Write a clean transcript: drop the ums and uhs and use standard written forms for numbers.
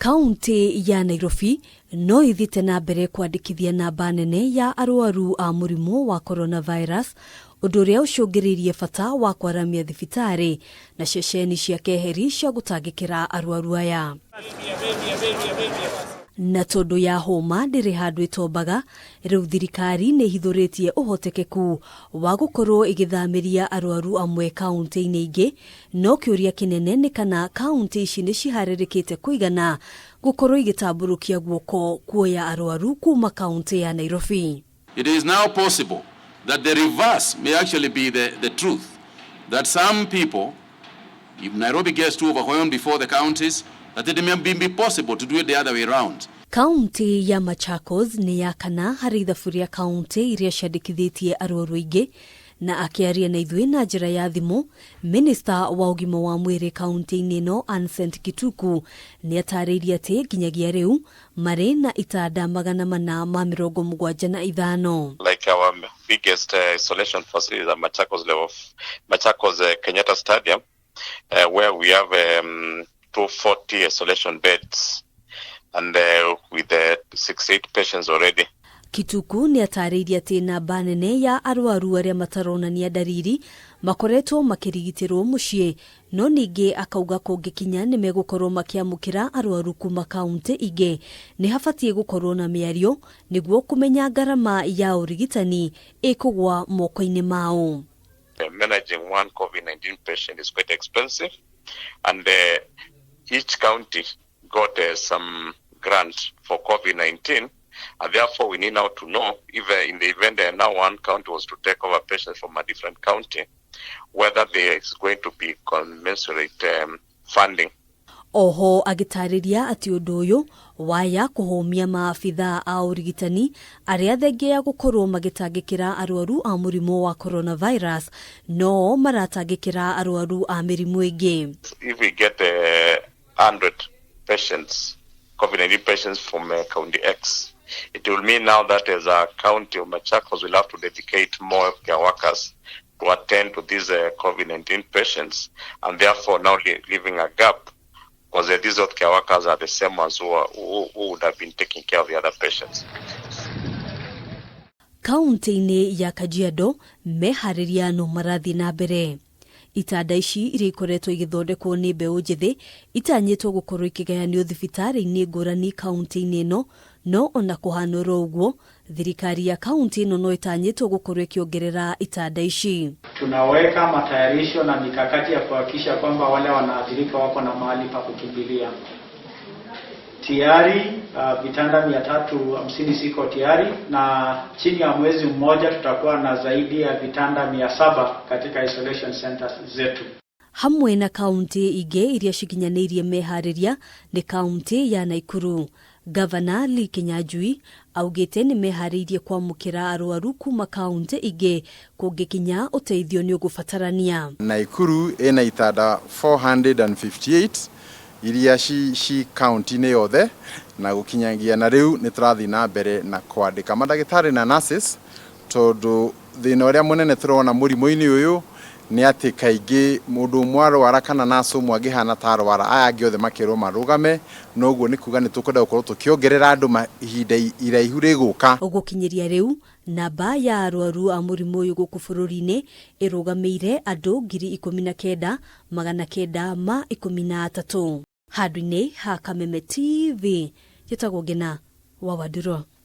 Kaunti ya Nairobi no ĩthiĩte na mbere kwandĩkithia namba nene ya arwaru a mũrimũ wa coronavirus, ũndũ ũrĩa ũcũngĩrĩirie bata wa kwaramia thibitarĩ na ceceni cia keheri cia gũtangĩkĩra arwaru aya. Na tondũ ya hũma ndĩrĩ handũ ĩtombaga, rĩu thirikari nĩ ĩhithũrĩtie ũhotekeku wa gũkorwo ĩgĩthamĩria arwaru amwe kaunti-inĩ ingĩ. No kĩũria kĩnene nĩ kana kaunti ici nĩ ciharĩrĩkĩte kũigana gũkorwo igĩtambũrũkia guoko kuoya arwaru kuma kaunti ya Nairobi. It is now possible that the reverse may actually be the truth, that some people, if Nairobi gets too overwhelmed before the counties, that it may be possible to do it the other way round. Kaunti ya Machakos nĩ ya kana harĩ ithabu rĩa kaunti iria ciandĩkithĩtie arwaru aingĩ. Na akĩaria na ithuĩ na njĩra ya thimũ, minista wa ũgima wa mwĩrĩ kaunti-inĩ ĩno, Ancent Kituku, nĩ atarĩirie atĩ nginyagia rĩu marĩ na itanda 475. Like our biggest isolation facility at Machakos level, Machakos Kenyatta Stadium, where we have 240 isolation beds and with 68 patients already. Kituku nĩ atarĩirie atĩ namba nene ya arwaru arĩa mataronania ndariri makoretwo makĩrigitĩrwo mũciĩ, no ningĩ akauga kũngĩkinya nĩ megũkorwo makĩamũkĩra arwaru kuma kaunti ingĩ, nĩ habatiĩ gũkorwo na mĩario nĩguo kũmenya ngarama ya ũrigitani ĩkũgwa moko-inĩ mao. Managing one COVID-19 patient is quite expensive, and each county got some grant for COVID-19. And therefore, we need now to know if in the event now one county was to take over patients from a different county, whether there is going to be commensurate funding. Oho agĩtarĩria atĩ ũndũ ũyũ waya kũhũmia maabithaa a ũrigitani arĩa thengia ya gũkorwo magĩtangĩkĩra arwaru a mũrimũ wa coronavirus no maratangĩkĩra arwaru a mĩrimũ ĩngĩ. If we get 100 patients, COVID-19 patients from County X, it will mean now that as a county of Machakos, we'll have to dedicate more healthcare workers to attend to these COVID-19 patients, and therefore now leaving a gap because these healthcare workers are the same ones who would have been taking care of the other patients. Kaunti-inĩ ya Kajiado meharĩria no marathiĩ na mbere. Itanda ici iria ikoretwo igĩthondekwo nĩ mbeũ njĩthĩ itanyĩtwo gũkorwo ikĩgayanio thibitarĩ-inĩ ngũrani kaunti-inĩ ĩno. No ona kũhana oro ũguo, thirikari ya kaunti ĩno no ĩtanyĩtwo gũkorwo ĩkĩongerera itanda ici. Tunaweka matayarisho na mikakati ya kuhakikisha kwamba wale wanaathirika wako na mahali pa kukimbilia. Tayari vitanda 350 ziko tayari na chini ya mwezi mmoja tutakuwa na zaidi ya vitanda 700 katika isolation centers zetu. Hamwe na kaunti ingĩ iria cikinyanĩirie meharĩria nĩ kaunti ya Naikuru. Gavana Lee Kinyanjui augĩte nĩ meharĩirie kwamũkĩra arwaru kuma kaunti ingĩ kũngĩkinya ũteithio nĩ ũgũbatarania. Naikuru ĩna itanda 458 iria ci kaunti-inĩ yothe, na gũkinyagia na rĩu nĩ tũrathiĩ na mbere na kwandĩka mandagĩtarĩ na nurses, tondũ thĩna ũrĩa mũnene tũrona mũrimũ-inĩ ũyũ nĩ atĩ kaingĩ mũndũ ũmwe arwara kana nurse ũmwe angĩhana ta arwara, aya angĩ othe makerwo marũgame. Noguo nĩ kuga nĩ tũkwenda gũkorwo tũkĩongerera andũ ihinda iraihu rĩgũka. Gũkinyĩria rĩu, namba ya arwaru a mũrimũ ũyũ gũkũ bũrũri-inĩ ĩrũgamĩire andũ 19,913. Handũ-inĩ ha Kameme TV, njĩtagwo Ngina wa Wanduro.